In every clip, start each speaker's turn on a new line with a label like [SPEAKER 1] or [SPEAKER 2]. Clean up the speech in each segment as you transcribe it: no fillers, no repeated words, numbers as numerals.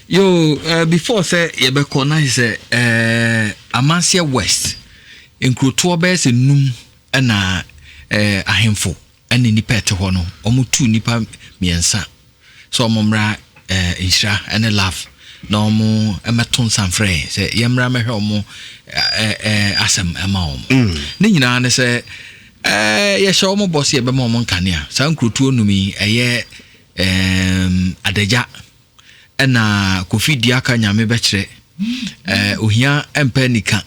[SPEAKER 1] Yo, before sɛ yɛbɛkɔ na sɛ Amanseɛ West nkurotoɔ bɛyɛ sɛ num ɛna ahemfo ɛne nnipa ɛte hɔ no, wɔn tu nnipa mmiɛnsa sɛ wɔn mmra Nhyira ɛne Love na wɔn mmɛto nsa mfrɛ yɛn sɛ yɛn mmra mmɛhwɛ wɔn asɛm ɛma wɔn. Ne nyinaa ne sɛ yɛhyɛ wɔn bɔ sɛ yɛbɛma wɔn nkanea. Saa nkurotoɔ num yi ɛyɛ Adagya ɛna Kofi Diaka Nyame bɛkyerɛ, Ohia mpɛ nika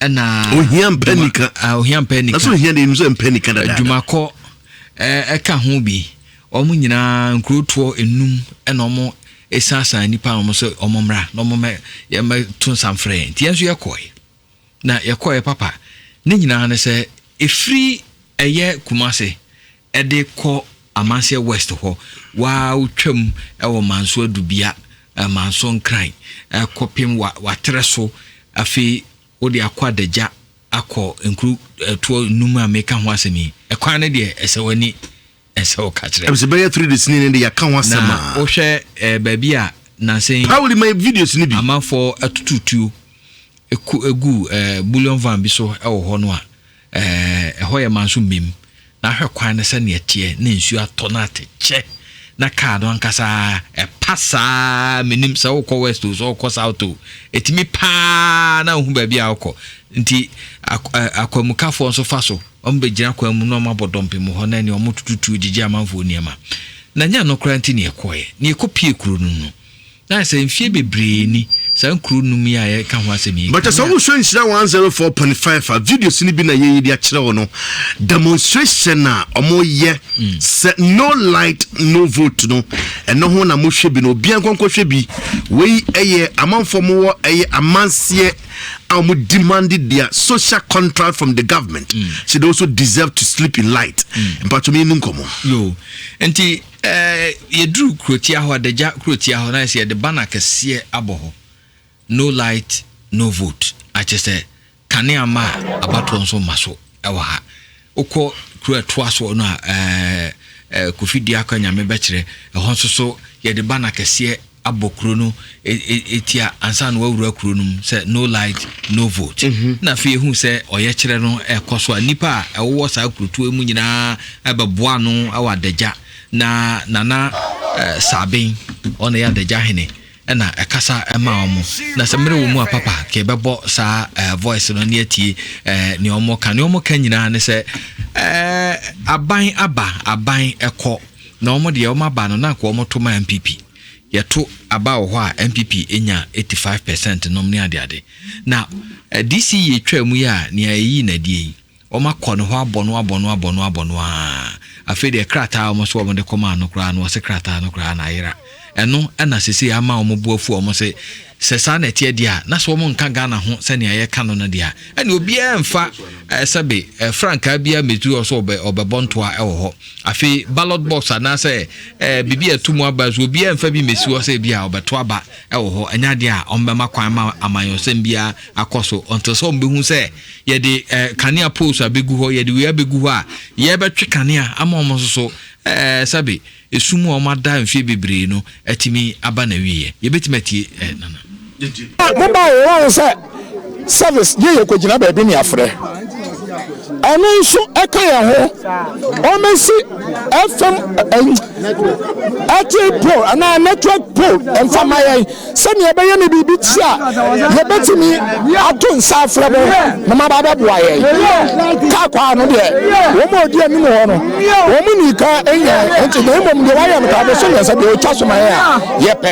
[SPEAKER 1] ɛna
[SPEAKER 2] Ohia mpɛ nika.
[SPEAKER 1] Ohia mpɛ nika.
[SPEAKER 2] Na ohia de nso mpɛ nika dada.
[SPEAKER 1] Adwumakɔ ɛka ho bi. Wɔn nyinaa nkurotoɔ enum ɛna wɔn esansan nipa a wɔn sɛ wɔn mmra na wɔn mɛ yɛmɛ to nsa mfrɛ yɛn. Nti yɛn nso yɛkɔɛ na yɛkɔɛ papa. Ne nyinaa ne sɛ efiri ɛyɛ Kumase ɛde kɔ Amanseɛ West hɔ, waa wotwam ɛwɔ Manso Adubia, Manso Nkran, ɛkɔpem wa watrɛ so, afei wode akɔ Adagya akɔ nkuro ɛtoɔ num a meka ho asɛm yi. Ɛkwan no deɛ ɛsɛ w'ani, ɛsɛ wo ka kyerɛ.
[SPEAKER 2] Ɛsɛ bɛyɛ 3 days ni ne de yɛaka ho asɛm.
[SPEAKER 1] Na
[SPEAKER 2] a
[SPEAKER 1] wohwɛ baabi a nansɛn
[SPEAKER 2] Pauli ma videos ni bi.
[SPEAKER 1] Amanfoɔ atututuo egu egu bullion van bi so ɛwɔ hɔ no a, ɛhɔ yɛ Manso mmem na ahwɛ kwan no sɛnea ɛteɛ na nsuo atɔ na atɛkyɛ na kaa no ankasa ɛpa saa. Menim sɛ wokɔ west o, sɛ wokɔ south o, ɛtumi paa na wohu baabi a wokɔ. Nti akwamukafoɔ nso fa so, wɔn bɛgyina kwan mu na wɔn abɔ dɔmpem hɔ na ɛne wɔn tututu gyegye amanfoɔ nneɛma. Na nyɛ no koraa nti ne yɛkɔɛ ne yɛkɔ kuro no no na sɛ mfie bebree ni saa nkuro num yi a yɛka ho asɛm yi.
[SPEAKER 2] But sɛ wohwɛ Nhyira 104.5 a, videos no bi na yɛyi de akyerɛ wo no, demonstration a ɔmoyɛ sɛ no light no vote no, ɛno ho na mohwɛ bi no. Obia nkɔnkɔhwɛ bi. Wei ɛyɛ amanfoɔ mowɔ ɛyɛ Amanseɛ a wɔn demand their social contract from the government, so they also deserve to sleep in light. Mpatwom yi ni nkɔmmɔ.
[SPEAKER 1] Yo, nti yɛduru kurotia hɔ, Adagya kurotia hɔ, na yɛ sɛ yɛde banner kɛseɛ abɔ hɔ, "No light no vote", akyɛ sɛ kanea ma a abatoɔ nso ma so ɛwɔ ha. Wokɔ kuro ɛtoa soɔ no a, Kofi Diaka Nyame bɛkyerɛ, ɛhɔ nso so yɛde banner kɛseɛ abɔ kuro no etia ansa na wawura kuro no mu sɛ "No light no vote". Na afei ehu sɛ ɔyɛkyerɛ no ɛkɔ so a, nipa a ɛwɔ saa kurotoɔ mu nyinaa ɛbɛboa no ɛwɔ Adagya na Nana Saben, ɔna yɛ Adagya hene, ɛna ɛkasa ɛma wɔn. Na sɛ mmerɛ wɔ mu a papa ka ɛbɛbɔ saa voice no ne atie nea wɔn ka. Nea wɔn ka nyinaa ne sɛ aban aba, aban ɛkɔ, na wɔn deɛ wɔn aba no na nka wɔn to ma NPP. Yɛto aba wɔ hɔ a, NPP nya 85% nom ne adeade. Na DC yɛ twa mu yi a, nea ɛyi n'adie yi, wɔn akɔ ne hɔ abɔ no abɔ no abɔ no abɔ no aa, afei deɛ krataa a wɔn so wɔn de kɔmaa no koraa no, wɔsɛ krataa no koraa na ayera. Ɛno ɛna sese ama wɔn bo afu wɔn sɛ saa na ɛteɛ deɛ a, na sɛ wɔn nka Ghana ho sɛnea yɛka no deɛ a, ɛne obiara mfa sɛbe frankaa biara mɛtu hɔ so ɔbɛbɔ ntoa ɛwɔ hɔ. Afei ballot box anaasɛ biribi a ɛto mu aba so, obiara mfa bi mɛsi hɔ sɛ bi a ɔbɛto aba ɛwɔ hɔ. Ɛnyɛ adeɛ a ɔmbɛma kwan ma amanyɔsɛm biara akɔ so until sɛ ɔmbɛhu sɛ yɛde kanea post abɛgu hɔ, yɛde wei abɛgu hɔ a yɛbɛtwe kanea ama ɔmo nso so sɛbe esum a ɔmo ada mfie bebree no atumi aba na wieɛ. Yɛbɛtumi atie Nana.
[SPEAKER 3] Moba wɔ wɔn sɛ service yɛ yɛ kɔgyina baabi ne afrɛ. Ɛno nso ɛka yɛn ho. Ɔmɛsi FM airtel pole anaa network pole mfa ma yɛn sɛnea ɛbɛyɛ ne biribi ti a yɛbɛtumi ato nsa afrɛ mo na maba bɛboa yɛn. Kaa kwaa no deɛ, wɔn a ɔdi anim hɔ no, wɔn ni ka nya nti, na mmom deɛ wayɛ no kaa bɛso 3 deɛ ɔtwa so ma yɛn a yɛpɛ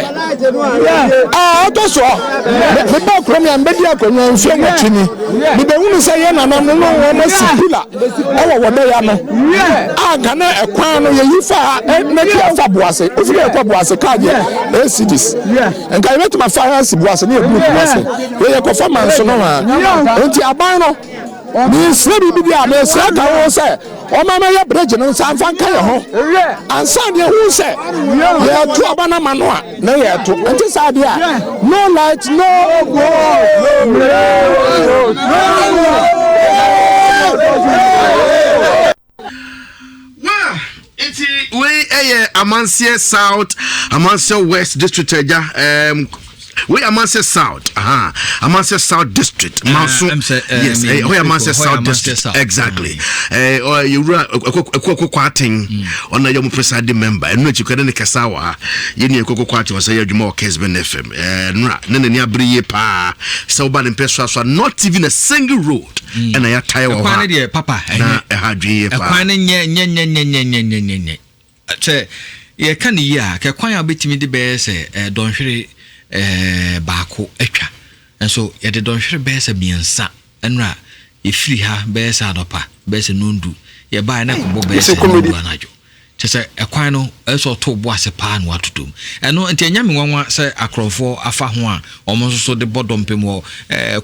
[SPEAKER 3] a ɔtɔ soɔ. Meba kurom a mbɛdi akonnwa mfie 8 ni, mebɛhunu sɛ yɛ nananom no wɔn asi pillar ɛwɔ wɔdɔya no a nka na ɛkwan no yɛyi fa ha na ti afa Boase. Ofiri ɛkɔ Boase kaa deɛ acds nka yɛbɛtumi afa ha asi Boase ne yɛduru Kumase yɛyɛ kɔfa Manso no ha. Nti aban no, mesrɛ biribi bi a mesrɛ ka ho sɛ ɔma mɛyɛ bridge no nsa mfa nka yɛ ho ansa deɛ hu sɛ yɛto aba no ma no a na yɛto. Nti saa deɛ a, no light no vote.
[SPEAKER 2] Wa nti. Wei ɛyɛ Amanseɛ South, Amanseɛ West District agya. Wei Amanseɛ South, aha, Amanseɛ South District, Manso. Yes, ɛhɔ yɛ Amanseɛ South District, exactly. Yɛwura Ɛkɔ Kɔ Aten, ɔna yɛ mo presiding member. Ɛno akyi kɔ ne kasa wɔ ha. Yɛne Ɛkɔ Kɔ Aten, ɔsɛ yɛ adwuma wɔ Kesben FM. Nora ne n'ani abere yie paa sɛ woba ne mpɛ soasoa, not even a single road ɛna yɛatae wɔ hɔ.
[SPEAKER 1] Ɛkwan no deɛ papa.
[SPEAKER 2] Na ɛha adwene yie paa.
[SPEAKER 1] Ɛkwan no nyɛ nyɛ nyɛ nyɛ nyɛ nyɛ nyɛ nyɛ nyɛ. Sɛ yɛka ne yie a, kɛkwan a wobɛtumi de bɛyɛ sɛ dɔnhwere 1 atwa nso, yɛde dɔnhwere bɛyɛ sɛ 3. Ɛnora yɛfiri ha bɛyɛ sɛ anɔpa bɛyɛ sɛ 10:00, yɛbaeɛ na ɛkɔbɔ bɛyɛ sɛ 10:00 anadwo. Kyɛ sɛ ɛkwan no ɛsɛ ɔto bo ase paa na watoto mu. Ɛno nti ɛnyɛ me nwanwa sɛ akorɔmfoɔ afa ho a ɔmo nso so de bɔ dɔmpem wɔ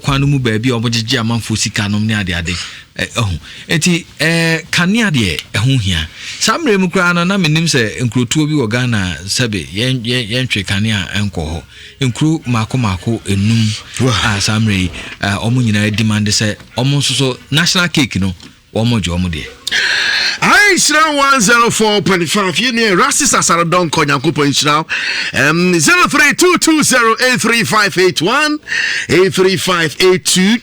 [SPEAKER 1] kwan no mu baabi a ɔmo gyegye amanfoɔ sika nom ne adeade ɛho. Nti kanea deɛ, ɛho hia. Saa mmerɛ mu koraa no, na menim sɛ nkurotoɔ bi wɔ Ghana, sɛbe, yɛn yɛntwe kanea nkɔ hɔ. Nkuro mako mako enum a saa mmerɛ yi ɔmo nyinaa demand sɛ ɔmo nso so national cake no, wɔn gye wɔn deɛ.
[SPEAKER 2] Nhyira 104.5, yɛne Rasis Asaredɔnkɔ. Nyankopɔn nhyira. 0322083581, 83582.